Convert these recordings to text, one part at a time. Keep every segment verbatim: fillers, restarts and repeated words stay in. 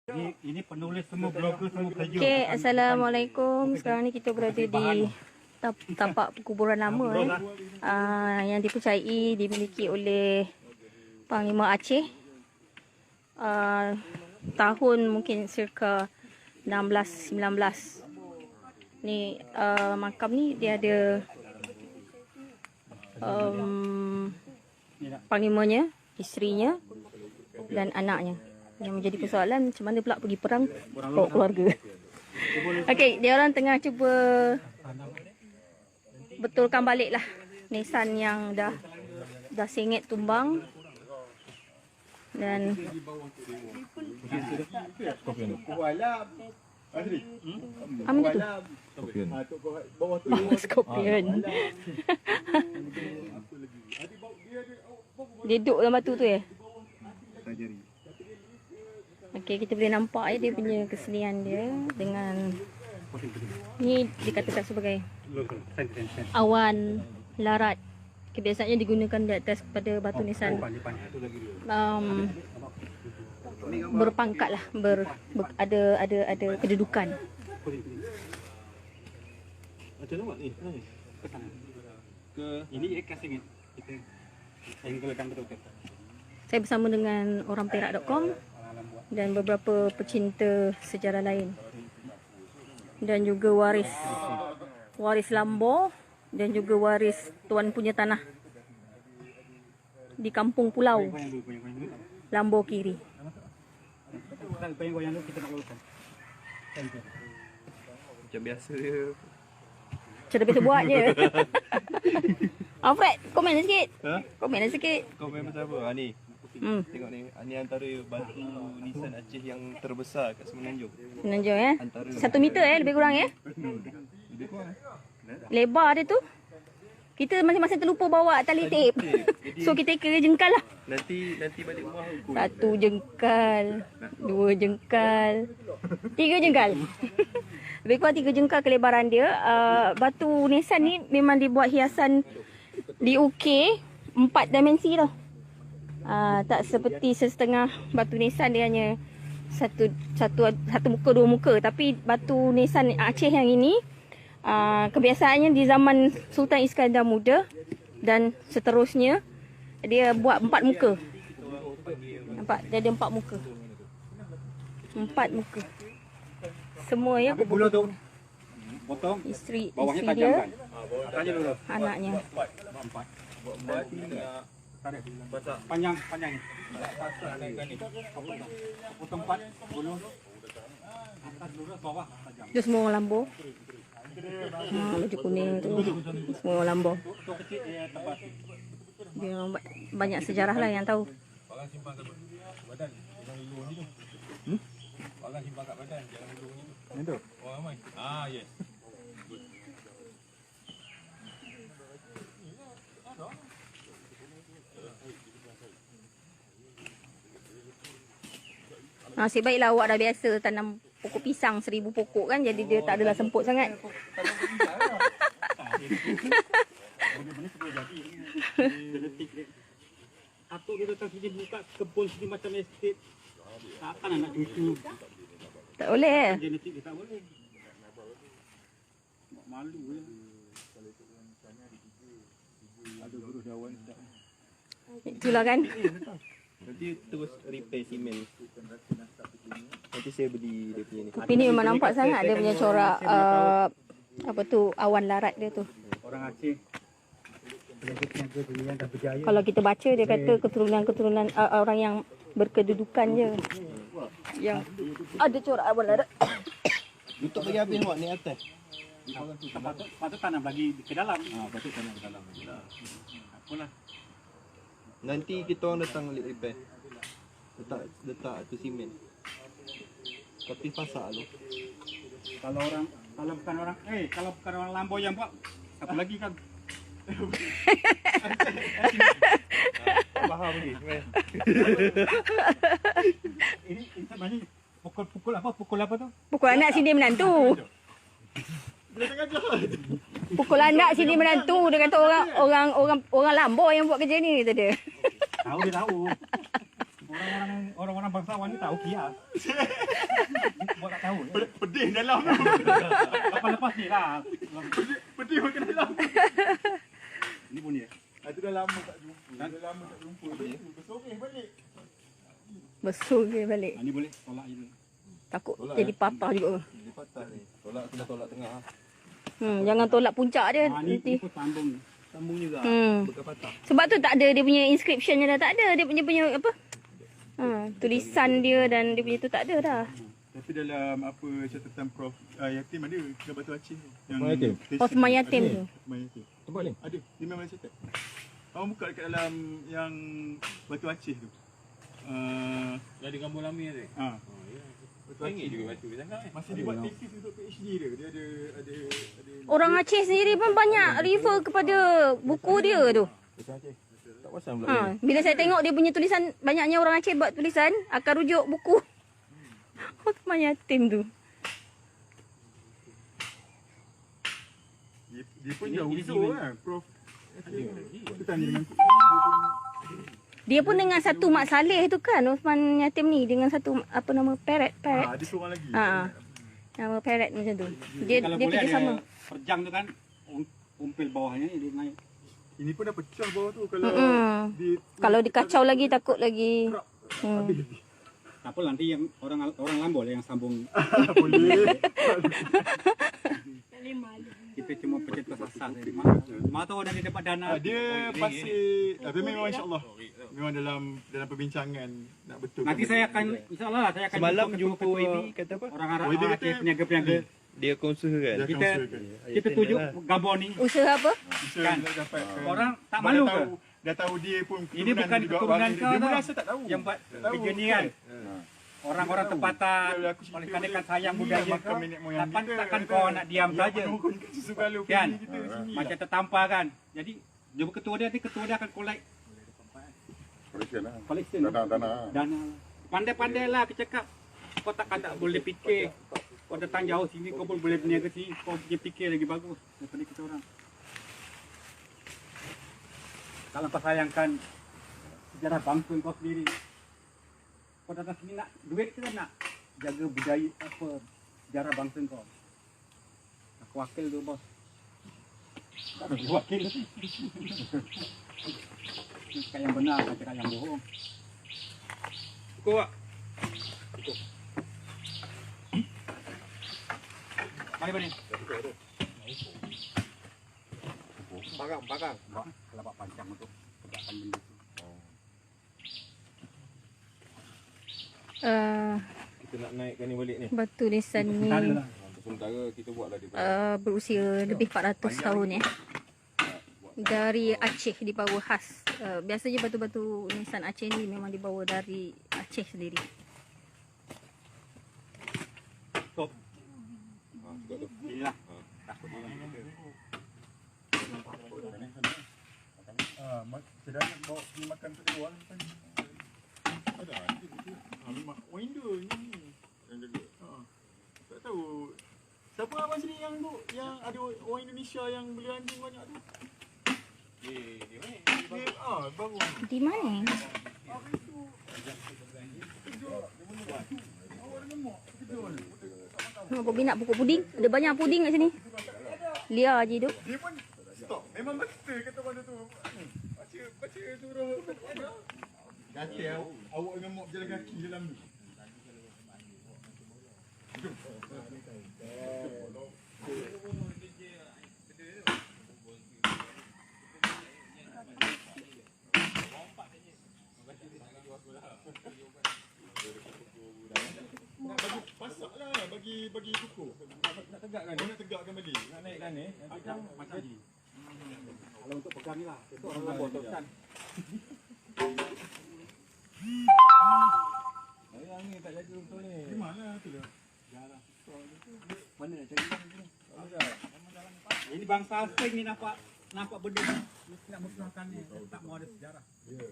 Ini, ini penulis semua, blogger semua kerja. Okey, assalamualaikum. Sekarang ni kita berada di tap-, tapak perkuburan lama, eh. Ah, yang dipercayai dimiliki oleh Panglima Aceh. Ah, tahun mungkin circa enam belas sembilan belas. Ni, ah, makam ni dia ada, em, panglimanya, isterinya, dan anaknya. Yang menjadi persoalan, macam mana pula pergi perang bawa keluarga? Okey, dia orang tengah cuba betulkan balik lah nisan yang dah, dah sengit tumbang. Dan Amin tu. Scorpion. Dia duduk dalam batu tu, eh? Okey, kita boleh nampak, eh, dia punya kesenian dia dengan ni dikatakan sebagai awan larat. Kebiasaannya digunakan di atas pada batu nisan, um, berpangkat lah, ber, ber, ada, ada, ada kedudukan. Macam mana ni? Ke ini ikan sengit. Kita angle kan betul. Saya bersama dengan orang perak dot com dan beberapa pecinta sejarah lain. Dan juga waris, waris Lambo dan juga waris tuan punya tanah di Kampung Pulau, Lambo Kiri. Macam biasa je. Macam biasa buat je. Alfred, komen sikit. Ha? Komen sikit. Komen pasal apa? Ha, ni. Hmm. Tengok ni. Ha, ni antara batu nisan Aceh yang terbesar kat Semenanjung. Semenanjung, eh? Antara satu meter, eh, lebih kurang, eh? Hmm. Lebih kurang, eh? Lebar dia tu. Kita masing-masing terlupa bawa tali tape. So, kita kira jengkal lah. Nanti, nanti balik rumah ukur. Satu jengkal, dua jengkal, tiga jengkal. Lebih kurang tiga jengkal kelebaran dia. Ah, batu nisan ni memang dibuat hiasan, diukir empat dimensi tau. Ah, tak seperti setengah batu nisan, dia hanya satu, satu, satu muka, dua muka. Tapi batu nisan Aceh yang ini, ah, kebiasaannya di zaman Sultan Iskandar Muda dan seterusnya, dia buat empat muka. Nampak? Dia ada empat muka. Empat muka. Semua ya. Habis bulu tu potong. Isteri, bawahnya isteri tajam dia, kan? Atasnya lurus. Anaknya. Empat. Berarti nak tarik. Panjang, panjang ni. Potong empat, bulu. Atas lurus, bawah tajam. Dia semua orang Lambo. Ha, baju kuning tu. Semua orang Lambo. Dia orang ba-, banyak sejarah lah yang tahu. Barang simpan kat badan, jangan lulus ni. Hmm? Barang simpan kat badan, jangan lulus ni. Yang tu? Orang ramai. Ah, yes. Nasib baiklah awak dah biasa tanam pokok pisang seribu pokok kan, jadi dia tak adalah semput sangat. Atuk dia datang sini buka kebun sini macam estet. Takkan anak cucu. Tak boleh. Genetik dia tak boleh. Malu ya. Ada guru Jawa ni tak. Itulah kan. Nanti terus repair simen. Nanti saya beli dia punya ni. Tapi ni memang nampak sangat dia punya corak, uh, apa tu, awan larat dia tu. Orang Aceh. Kalau kita baca, dia kata keturunan-keturunan, uh, orang yang berkedudukan je. Yang ada corak awan larat. Tutup bagi habis awak ni atas. Patut, patut tanam lagi ke dalam. Ha, patut tanam ke dalam. Apalah. Nanti kita orang datang balik repair. Letak, letak tu simen. Tapi pasak tu. Kalau orang, kalau bukan orang, eh, kalau bukan orang Lambo yang buat, siapa lagi kan? Faham ni. Ini, ini sebenarnya pukul, pukul apa? Pukul apa tu? Pukul anak sini menantu. Pukul anak sini menantu, dia kata orang, orang, orang, orang Lambo yang buat kerja ni, kata dia. Tahu dia tahu. Orang, orang-orang bangsawan ni tak okey lah. Buat tak tahu. Pe-, pedih dalam tu. Lepas-lepas ni lah. Pedih, pedih makan dalam. Ini pun dia. Ah, tu dah lama tak jumpa. Kan? Dah lama tak jumpa. Betul, besoreh balik. Besoreh balik. Ah, ni boleh tolak je dulu. Takut jadi patah juga. Jadi patah ni. Tolak, kena tolak tengah. Hmm, jangan tolak puncak dia. Ah, ni, nanti ni pun sambung. Sambung juga. Hmm. Bekas patah. Sebab tu tak ada dia punya inscription je dah tak ada. Dia punya, punya apa? Ha, tulisan dia dan dia punya tu tak ada dah. Tapi dalam apa catatan Prof uh, Yatim ada kat Batu Aceh tu. Yang Osman Yatim. Osman Yatim tu. Osman Yatim. Tempat ni? Ada. Dia memang catat. Abang buka dekat dalam yang Batu Aceh tu. Uh, Yang di Kampung Lama tu? Ha. Oh, ya. Batu Aceh. Ingat juga batu dia sangat, eh. Masih dibuat thesis untuk PhD dia. Dia ada, ada, ada. Orang Aceh sendiri pun banyak refer kepada buku dia tu. Batu Aceh. Tak pasang pula. Ha, bila saya tengok dia punya tulisan, banyaknya orang Aceh buat tulisan akan rujuk buku Osman Yatim tu. Dia, dia pun dah usul kan, Prof. Kita tanya dengan. Dia pun dengan satu Mat Saleh tu kan, Osman Yatim ni, dengan satu, apa nama, Peret, Peret. Ah, ada seorang lagi. Ha. Nama Peret macam tu. Dia, kalau dia boleh kerja ada sama. Perjang tu kan, um-, umpil bawahnya ni dia naik. Ini pun dah pecah bawah tu kalau. Mm-mm. Di, kalau dikacau lagi, takut lagi. Hmm. Habis. Tak apalah, nanti yang orang, orang Lambok lah yang sambung. Boleh. Kita cuma pencetus asas saja. Ma-, ma tahu dari dapat dana. Ah, dia pasti, tapi memang insya-Allah. Memang dalam, dalam perbincangan nak betul. Nanti saya akan, insya-Allah lah, saya akan semalam jumpa ketua-ketua Y B, kata apa? Orang Arab, Y B orang kata Aceh, peniaga-peniaga. Dia, dia akan usahakan. Dia akan usahakan. Kita, kita tuju Gabon ni. Usaha apa? Kan. Orang tak malu ke? Dah tahu dia pun ini bukan keturunan kau tau. Dia pun rasa tak tahu. Yang buat kerja ni kan. Orang-orang tempatan, oleh kerana kan sayang budaya kau, takkan kau nak diam saja. Kan? Macam tertampar kan. Jadi, dia ketua dia, nanti ketua dia akan collect. Collection lah. Collection. Dana, dana. Dana. Pandai-pandailah kecakap. Kau takkan tak boleh fikir. Kau datang jauh sini, kau pun boleh berniaga sini. Kau punya fikir lagi bagus daripada kita orang. Kalau kau sayangkan sejarah bangsa kau sendiri, kau datang sini nak duit ke nak jaga budaya, apa, sejarah bangsa kau? Aku wakil tu, bos. Tak ada wakil. Cakap yang benar, bukan cakap yang bohong. Cukup, Wak. Cukup. Mari, mari. Barang, barang. Mak, kalau bak pancang untuk tegakkan benda tu. Eh, kita nak naikkan ni balik ni. Batu nisan ni, untuk sementara kita buatlah dia. Eh, berusia lebih empat ratus tahun, ya. Dari Aceh dibawa khas. Eh, biasanya batu-batu nisan Aceh ni memang dibawa dari Aceh sendiri. Stop. Ha, cukup tu. Inilah. Ha. Takut dia. Ah, ma-, sedangkan bawa pergi makan kat luar kan. Ada anjing tu. Ah, memang orang Indo ni. Yang jaga. Ha. Tak tahu. Siapa abang sini yang tu, yang ada orang Indonesia yang beli anjing banyak tu? Dia, dia, eh, dia baru. Dia, ah, baru. Di mana? Apa itu? Terkejut. Awak dengan mak, terkejut. Ha, Bobby nak pupuk puding. Ada banyak puding kat sini. Lia je tu. Dia pun stop. Memang betul kata mana tu. Baca, baca suruh. Kata awak dengan mak berjalan kaki dalam ni. Nak bagi pasak lah, bagi, bagi kukuh. Nak, nak tegakkan. Oh, nak tegakkan balik. Nak naikkan ni. Nanti kan macam ni. Kalau untuk pegang ni lah, itu orang Labuan teruskan. Yang ni tak jaga betul ni. Di mana tu dia? Mana nak cari? Ini bangsa asing ni nampak, nampak benda ni. Mesti nak musnahkan ni, tak mau ada sejarah. Ya.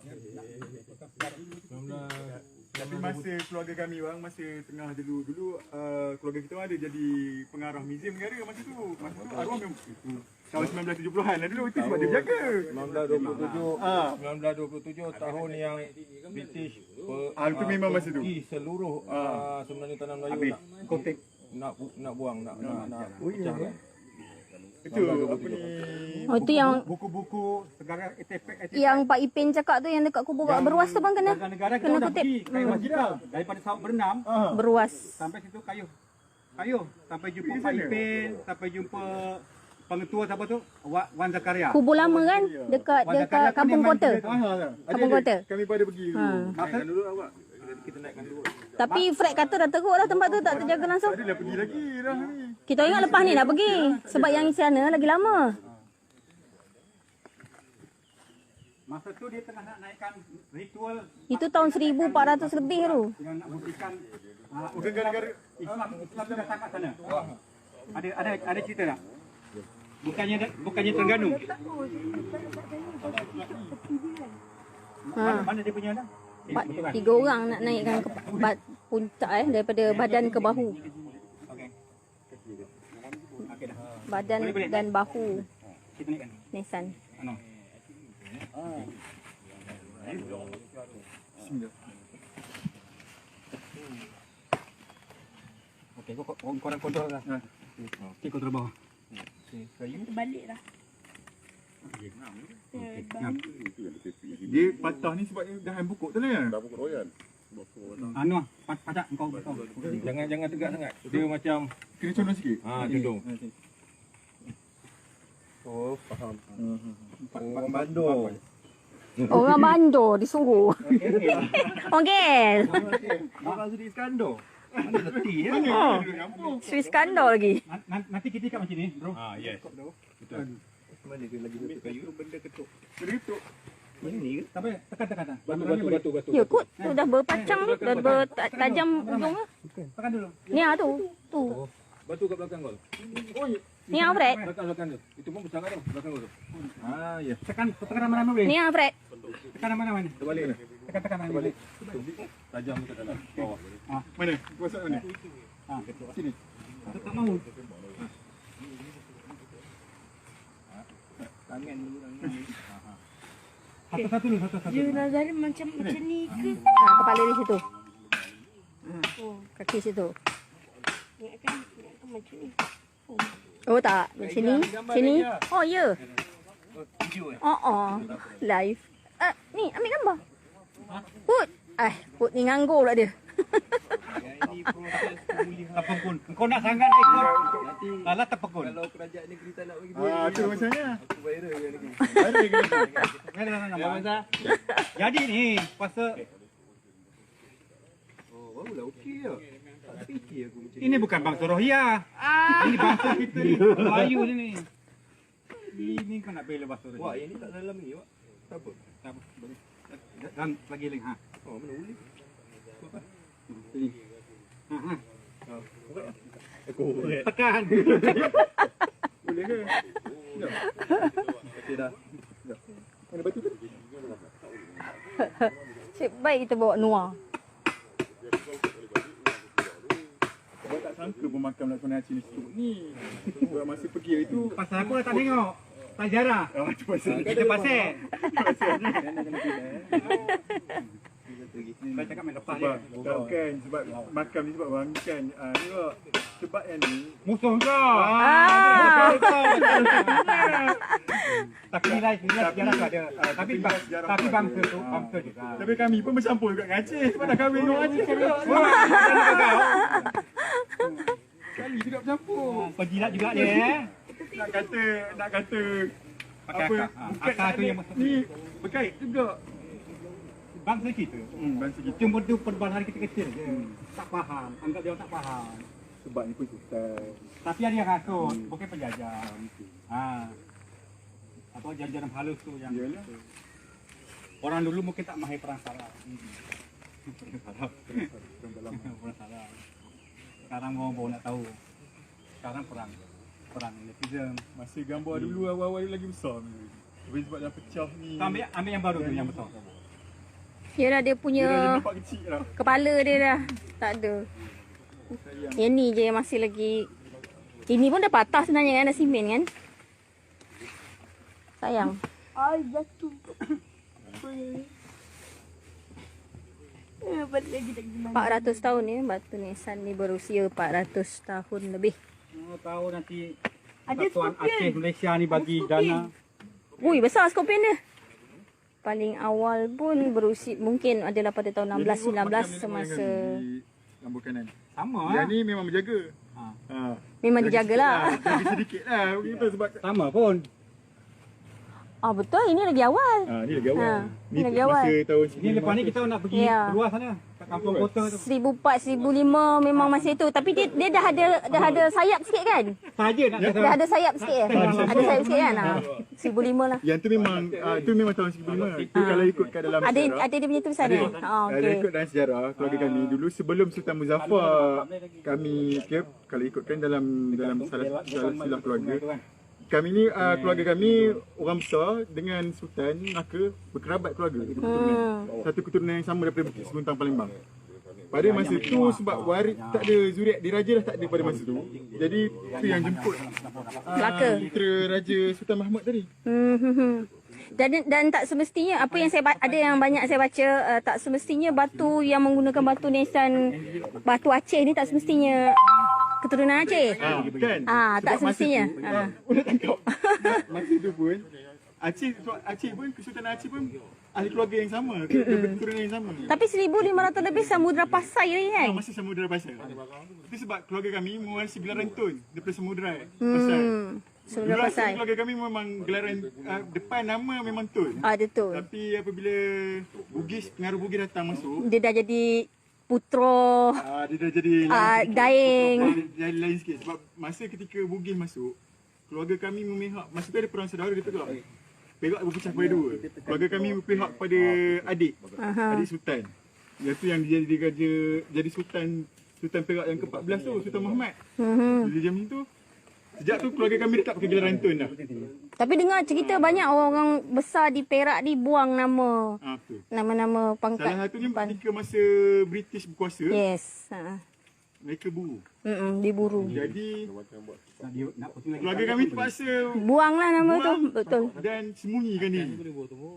Ya, nak musnahkan sejarah. Tapi masa keluarga kami, bang, masa tengah dulu, dulu, eh, keluarga kita ada jadi pengarah museum negara masa tu. Masa tu arwah memang, tahun sembilan belas tujuh puluhan lah dulu, itu sebab dia jaga. Sembilan belas dua puluh tujuh, Ah. sembilan belas dua puluh tujuh tahun yang British pe-, Ah, itu ah, memang masa tu. pergi seluruh, Ah. ah, sebenarnya tanah Melayu Habis. nak, Kotek. nak bu-, nak buang, nak, nak, nak Oh, iya, pecahkan. Itu apa ni? Oh, itu yang Buku-buku sejarah, artefak, artefak. yang Pak Ipin cakap tu, yang dekat kubur Wak Yang Beruas tu, bang, kena, negara-negara kita kena dah kutip. pergi, kayu Hmm. Majikan, daripada Sauk Berenam Ah. Beruas. sampai situ kayu. Kayu, sampai jumpa Di Pak sana. Ipin, sampai jumpa pengetua siapa tu? Wa-, Wan Zakaria. Kubur lama kan? Dekat, Wan dekat Zakaria tu Kampung memang Kota. dia tu. Ah, Kampung ada, Kota. Kami pada pergi dulu. Ha. Masa Naikkan dulu awak. Kita naikkan dulu. Tapi Fred kata dah teruk dah tempat tu, tak terjaga langsung. Adalah pergi lagi dah ni. Kita ingat lepas ni nak pergi. Sebab yang isi sana lagi lama. Masa tu dia tengah nak naikkan ritual. Itu tahun seribu empat ratus lebih tu. Yang nak buktikan, ah, Bukan gara-gara Islam, Islam tu datang kat sana. Ada, ada, ada cerita tak? Bukannya, bukannya Terengganu. Ha. Mana, mana dia punya dah? Empat, tiga orang nak naikkan ke ba-, puncak, eh, daripada badan ke bahu. Okey. Okey dah. Badan Boleh, boleh. dan bahu. Kita naikkan. Nisan. Ano? Bismillah. Okey, kau, kau, kau orang kontrol lah. Ha. Okey, kontrol bawah. Okey, kayu. Terbalik lah. Terbalik. Dia patah ni sebab dia dah bungkuk tu lah ya? Dah bungkuk royan. Anu, pa-, pacak engkau, engkau. Jangan, jangan tegak sangat. Dia macam Kena condong sikit. Ha, condong. Ha, okey. Oh, faham. Hmm. Empat, empat, empat, empat. Orang Bando disuruh. Okey. Orang Sri Iskandar. Mana reti, ya? Oh. Sri Iskandar lagi. Na-, na-, nanti kita ikat macam ni, bro. Ah, yes. Betul. Mana dia lagi satu kayu? Benda ketuk. Benda ketuk. Mana ni ke? Sampai tekan, tekan, tekan. Batu, batu, batu, batu. Ya, kot. Tu dah berpacang tu, dah berta-, tajam ujungnya. Tekan dulu. Ni ah, tu. Tu. Oh. Batu kat belakang kau. Oh, ya. Ni ah, Fred. Belakang, belakang tu. Itu pun besar kat tu. Belakang tu. Ah, ya. Tekan, tekan ramai-ramai boleh? Ni ah, Fred. Tekan ramai-ramai ni. Terbalik ni. Tekan, tekan ramai-ramai. Terbalik. Tajam ke dalam bawah. Ah, mana? Masuk mana? Ah, sini. Tak, tak mau. Tangan dulu, tangan. Satu-satu dulu, satu-satu. Ya, Nazarnya macam, macam ni ke? Ah, kepala di situ. Ah, kaki situ. Ingatkan, ingatkan macam ni. Oh, tak. Sini. Sini. Oh, ya. Oh, oh. Live. Ah, ni, ambil gambar. Put. Eh, Put ni nganggur pula dia. Ini proses pemulihan. Tepekun. Engkau nak sangat ikut. Salah tepekun. Kalau kerajaan negeri tak nak bagi duit, Ah, tu masalahnya. Aku viral dia lagi. Viral ke? Viral lah nama. Ya, Masa. Jadi ni, pasal Oh, barulah okey je. Tak terfikir aku macam Ini ni. bukan bangsa Rohia. Ini bangsa kita ni, Melayu ni. Ini kau nak bela bangsa Rohia. Wak, yang ni tak dalam ni, Wak. Tak apa. Tak apa. Boleh. Dan lagi lain, ha. Oh, mana boleh? Sini. Ha, ha. Oh, korek. Aku korek. Tekan. Boleh ke? Okey dah. Mana batu tu? Nasib baik kita bawa Noah. Sebab tak sangka pun makam Laksamana Aceh ni seteruk ni. Sebab masa pergi hari tu Pasal aku dah tak tengok. Tak jarah. Ah, tu pasal. Kita pasal. Kau cakap main lepas Sebab, je. Bukan, sebab makam ni sebab orang kan. Ah, ni kok. Sebab yang ni. Musuh kau. Ah. Bukan kau, bukan kau. Tapi nilai, nilai Tapi, sejarah tu ada. ah, Tapi tapi bang-, nilai sejarah tapi tu bangsa ada. tu, Ah. bangsa juga. Tapi kami pun bercampur juga dengan Aceh. Sebab dah kahwin dengan Aceh juga. Wah, bukan kau. Sekali juga bercampur. Penjilat juga dia, eh. Nak kata, nak kata Pakai apa, akal. Ha, bukan akal tu ada yang ni berkait juga. Bangsa kita. Hmm, bangsa kita. Cuma tu perubahan kita kecil je. Hmm. Tak faham, anggap dia tak faham. Sebab ni pun susah. Tapi ada yang hasut, Hmm. bukan penjajah. Ha. Apa jajaran halus tu yang Yalah. Orang dulu mungkin tak mahir perang saraf. Hmm. Perang saraf. Perang dalam. Perang saraf. Sekarang baru, baru nak tahu. Sekarang perang. Perang netizen. Masa gambar Hmm. dulu awal-awal lagi besar. Tapi sebab dah pecah ni. Kau ambil, ambil yang baru tu, yang besar. Ya dah, dia punya kepala dia dah tak ada. Yang ni je yang masih lagi. Ini pun dah patah sebenarnya kan, dah simen kan. Sayang. Ai, jatuh. Eh, balik lagi tak gimana. Empat ratus tahun ya, batu nisan ni berusia empat ratus tahun lebih. Mana tahu nanti Ada Persatuan scorpion. Aceh Malaysia ni bagi Ada scorpion. Dana. Ui, besar scorpion dia. Paling awal pun berusia mungkin adalah pada tahun enam belas sembilan belas semasa. Sama lah. Yang ni memang menjaga. Ha. Ha. Memang dijaga lah. Jadi sedikit lah. Kita sebab sama pun. Ah, betul, ini lagi awal. Ha, ni lagi awal. Ha, ni lagi awal. Masa tahun Ni lepas ni kita nak pergi, ya, keluar sana, kat kampung kota tu. Seribu empat, seribu lima memang masih tu. Tapi dia, dia dah ada, dah ada sayap sikit kan? Saja nak kata. Dah ada sayap sikit ya? Ada sayap sikit kan? Ha. Seribu lima lah. Yang tu memang, ah, tu memang tahun seribu lima. Itu kalau ikutkan dalam sejarah. Ada dia punya tulisan ni? Ada. Ah, kalau ikut dalam sejarah keluarga kami dulu, sebelum Sultan Muzaffar, kami ke, kalau ikutkan dalam, dalam salah, salah silsilah keluarga, kami ni, ah, keluarga kami orang besar dengan Sultan, maka berkerabat keluarga, keturunan. Satu keturunan yang sama daripada Bukit Seuguntang Palembang. Pada masa tu sebab waris tak ada zuriat, diraja dah tak ada pada masa tu. Jadi tu yang jemput, ah, Melaka. Putera Raja Sultan Mahmud tadi. Hmm, hmm, hmm. Dan, dan tak semestinya apa yang saya ba- ada yang banyak saya baca, uh, tak semestinya batu yang menggunakan batu nisan, batu Aceh ni tak semestinya keturunan Aceh. Ah, bukan. Ah, tak semestinya. Sebab masa tu, ah, boleh tangkap. Masa tu pun Aceh, Aceh pun, Kesultanan Aceh pun ahli keluarga yang sama, keturunan yang sama. Tapi seribu lima ratus lebih Samudra Pasai lagi kan? Ah, masih Samudra Pasai. Itu sebab keluarga kami mewarisi gelaran Tun daripada Samudra, eh, Pasai. Hmm. Samudra Pasai. Keluarga kami memang gelaran, ah, depan nama memang Tun. Ah, dia Tun. Tapi apabila Bugis, pengaruh Bugis datang masuk, dia dah jadi Putroe, ah, dia dah jadi lain sikit. Daeng. Dia jadi lain sikit. Sebab masa ketika Bugis masuk, keluarga kami memihak, masa tu ada perang saudara kita tu. Perak berpecah kepada dua. Keluarga kami berpihak kepada adik, aha, adik Sultan. Iaitu yang jadi raja, jadi Sultan, Sultan Perak yang keempat belas tu, Sultan Muhammad. Mhm. Jadi macam tu, sejak tu keluarga kami tetap pakai gelaran Tun dah. Tapi dengar cerita banyak orang besar di Perak ni buang nama, ah, betul, nama-nama pangkat. Salah satunya ketika masa British berkuasa. Yes. Ha. Mereka buru. Mm-mm, diburu. Jadi, keluarga kami terpaksa buanglah nama tu, betul, dan sembunyikan diri.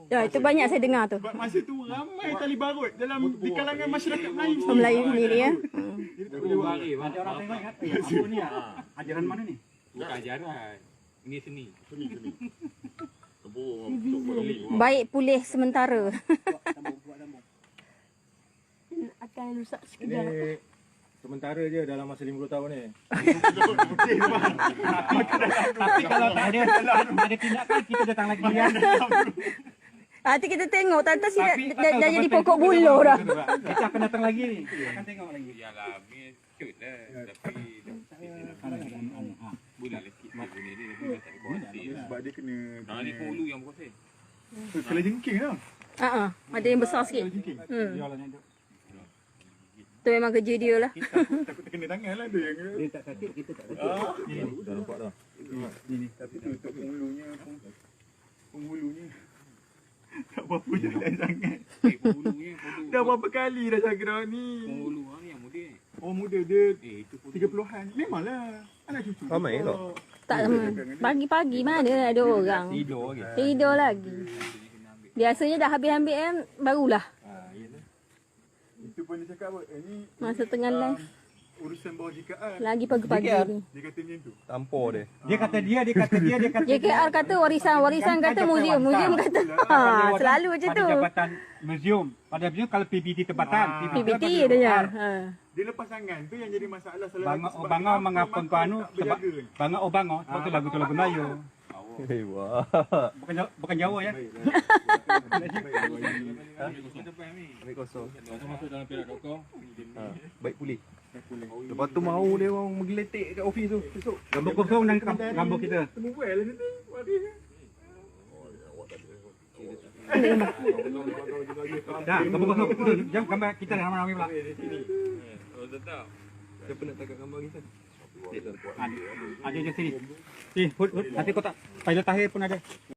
Ya, itu banyak saya dengar tu. Sebab masa tu ramai tali barut dalam, di kalangan masyarakat Melayu. Melayu sendiri, ya. Hmm. Jadi tak boleh buat. Ada orang tengok kan? Eh, apa ni? Ajaran mana ni? Bukan ajaran. Ini seni. Seni, seni. Baik pulih sementara. Akan rusak sekejap. Ini sementara je dalam masa lima puluh tahun ni. Tapi kalau tak ada, tak ada tindakan, kita datang lagi, ya. Nanti kita tengok, tante si dah, dah jadi pokok buluh dah. Kita akan datang lagi ni. Kita akan tengok lagi. Yalah, cut lah. Tapi bulan lagi dia guna dia, dia tak ada kuasa. Sebab dia kena, ah, dia pun ulu yang berkuasa. Kepala jengking lah. Ah, ah. Ada yang besar sikit. Kepala jengking. Hmm. Tu memang kerja dia lah. Takut, takut terkena tangan lah tu yang. Dia tak sakit, kita tak sakit. Ah. Dah nampak dah. Ni, ni. Tapi tu untuk pengulunya pun. Pengulunya. Tak apa-apa jalan sangat. Eh, pengulunya bodoh. Dah berapa kali dah cakap ni? Pengulu ni yang muda. Oh, muda dia. Eh, itu pun tiga puluhan. Memanglah. Anak cucu. Ramai juga. Tak sama. Pagi-pagi mana ada orang. Tidur lagi. Tidur lagi. Biasanya dah habis ambil kan, barulah. Ah, iyalah. Itu pun dia cakap apa? Eh, ni, masa ni, tengah um, live. Urusan bawah J K R. Lagi pagi-pagi J K R ni. Dia kata macam tu. Tampor dia. Dia kata dia, dia kata dia, dia kata dia. J K R kata warisan, warisan kata museum, museum kata. Ha, selalu macam tu. Pada jabatan museum, pada museum kalau P B T tempatan, ah, P B T dia. Ha. Dia lepas tangan tu yang jadi masalah salah satu sebab kenapa mangkuk tak berjaga. Bangau, oh, bangau, sebab tu lagu tu lagu Melayu. Hei, wah. Bukan Jawa, bukan Jawa ya. Baik, baik. Ambil kosong. Masuk dalam perak dot com. Ha, baik pulih. Lepas tu mau dia orang menggeletek kat ofis tu besok. Gambar kosong dan gam-, gambar kita. Temu buat lah nanti. Dah, gambar kosong. Jom gambar kita dah ramai-ramai pula. Siapa nak tangkap gambar kita? Ada, ada je sini. Eh, Hud, Hud, nanti kotak Pilot Tahir pun ada.